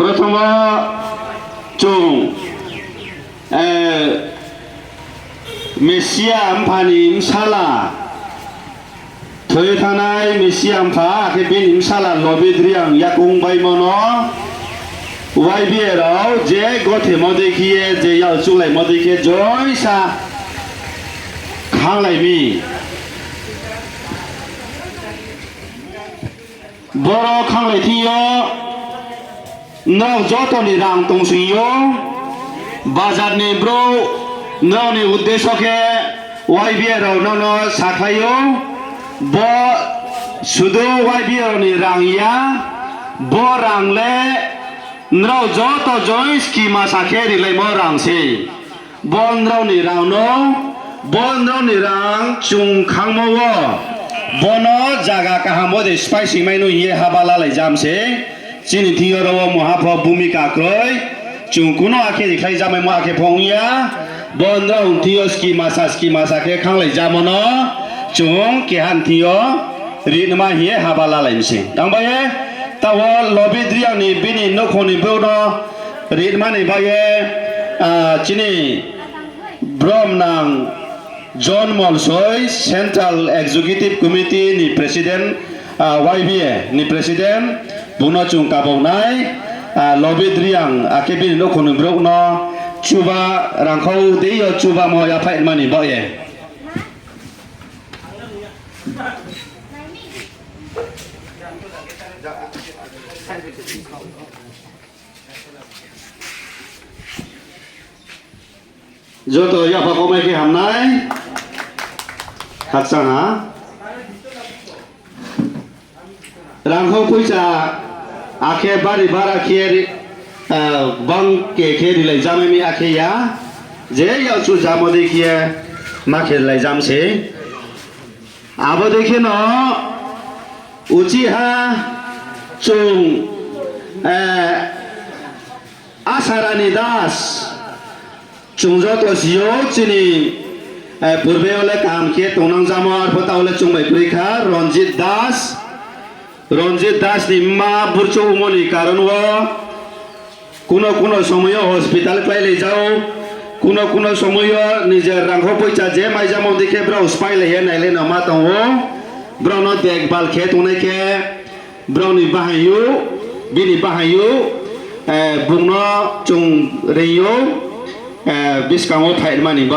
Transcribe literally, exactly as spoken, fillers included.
Prothom wo chung, eh, Mesia mpha ni bsala, thoi ye thanngnai Mesia mpha, akhe bini bsala Lobit Reang yakoung baimo no Y B A rao je gothemo dei khe ye, je yak chuhlaimo dei khe joisa khanglai mi. Boro khanglai thing yo, nrao joto ni rang tong sing yo, bazar ni brouh, nrao ni uddesho khe Y B A rao nrao no sakhlai ou, bo sudu Y B A rao ni rang ya, bo rang le nrao joto join scheme sa khe rilaimo rang se. Bo nrao ni rang no, bo nrao ni rang chung khangmo wo, bo no zaga kaham wo de spái singmai no hing ye haba lalai jam se. Chini thing yo ro wo muha pho bhumika kroi, chung kuno akhe rikhlai jamaimo akhe pho ong ya, bo nrao thing yo scheme sa, scheme sa khe khanglai jamo no, chung keha ni thing yo rinma hing ye haba lalai mi se. Tang bai ye, taoh wo Lobit Reang ni bini nouhkhong ni brouh no rinma ni bai ye, ah, chini bromnang John Molsoi, Central Executive Committee ni President, ah, Y B A ni President, bung no chung kabau nai, ah, Lobit Reang, akhe bini nouhkhong ni brouh no chuba rangkhau dei yo chubamo yaphaih mani baoh ye. Joto yapha komai khe hamnai, khakchang ha. Rangkhau poicha akhe bari bara khe, ah, bang ke khe rilai jamai mi akhe ya, je yak chu jamo dei khe ma khe rilai jam se. Abo dei khe no uchih ha chung, eh, Asarani Das, chung joto si ou chini, eh, purbe yo le kaham khe tongnang jamo, arpho taoh le chung bai kroi kha Ranjit Das. Ranjit Das ni mma burchouh ongmo ni karon wo kuno kuno somoi yo hospital kláilai jao, kuno kuno somoi yo nijer rangkhau poicha je maijamo dei khe brao spáilai ye nailai no ma tong ou, brao no dekbal khe tongnai khe, brao ni bahaing yo, bini bahaing yo, eh, bung no chung reing ou, eh, buskang wo phaimani ba